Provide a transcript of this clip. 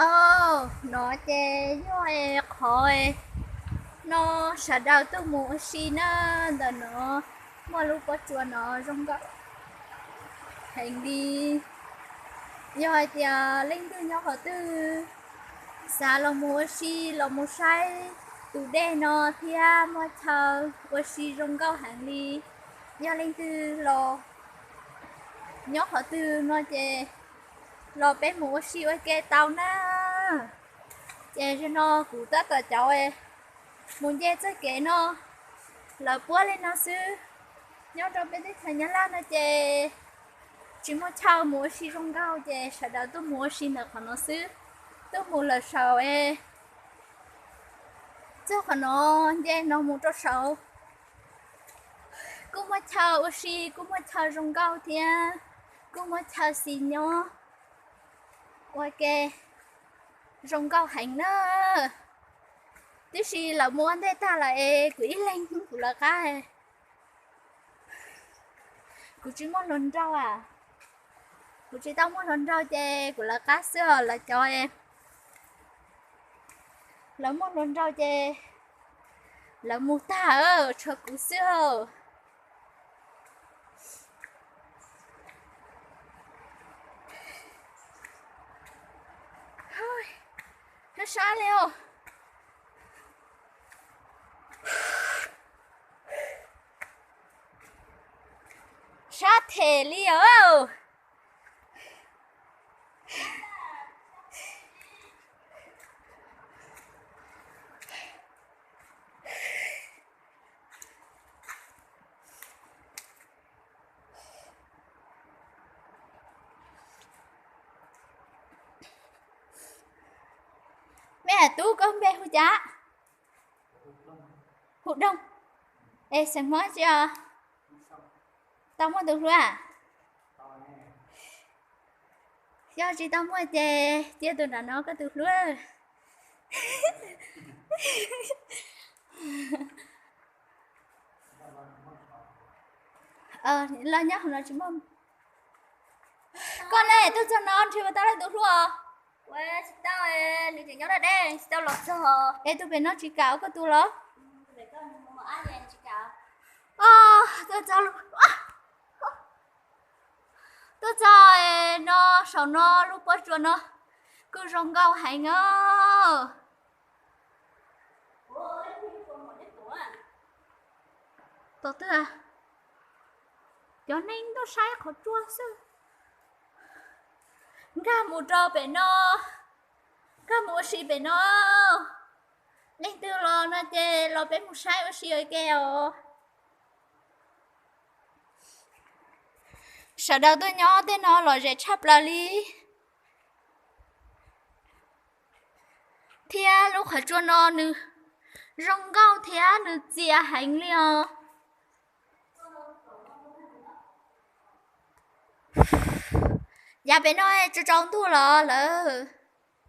Os, no ces yog qhov no sawv daws tuaj mus ua si na, ntawm no muaj lub pob tsuas no zoo nkauj heev li. Yog hais tias leej twg nyob qhov twg xav los mus ua si los mus saib tus dej no thiab muaj chaw ua si zoo nkauj heev li, yog leej twg los nyob qhov twg no ces los peb mus ua si ua ke tau na. Ces zaum no kuv tab tom coj mus nce txoj kev no, lawv puab li no xwb. Nyob rau peb teb chaws Nyab Laj no ces tsis muaj chaw mus ua si zoo nkauj ces sawv daws tuaj mus ua si ntawm qhov no xwb. Tuaj mus lawm saum es txog qhov no nce no mus rau saud kuj muaj chaw ua si, kuj muaj chaw zoo nkauj thiab kuj muaj chaw xis nyob ua ke zoo nkauj heev na. Tiam sis lawv mus ua ntej tag lawm es kuv ib leeg kuv lawv qab. Kuv tsis muaj hluas nraug a, kuv tsis tau muaj hluas nraug ces kuv lawv qab xwb os. Lawv cov lawv muaj hluas nraug ces lawv mus tag, tshuav kuv xwb os. Sab sab li os. Sab them li os. Me tub, koj npe hu cas? Hu Doog. Es xeem Hmoob tsi os? Tau muaj tus hlub? Yog tsis tau muaj ces cia tus nram no koj tus hlub. Los nyob hauv no tsis muaj. Koj ne, tuaj txog no nrhiav puas tau leej tus hlub os? Es tus pem no tsis kam koj tus los? Os, tuaj txog, tuaj txog no, saum no lub pob tsuas no kuj zoo nkauj heev os. Tom twg? Cov neeg tuaj saib qhov tsua xwb. Nkag mus rau pem no, nkag mus ua si pem no. Leej twg los no ces los peb mus saib ua si ua ke os. Sawv daws tuaj nyob tej no lom zem tshaj plaws li. Thiab lub qhov tsua no nws zoo nkauj thiab nws txias heev li os. Yav pem no tsaus tsaus ntuj los lawm.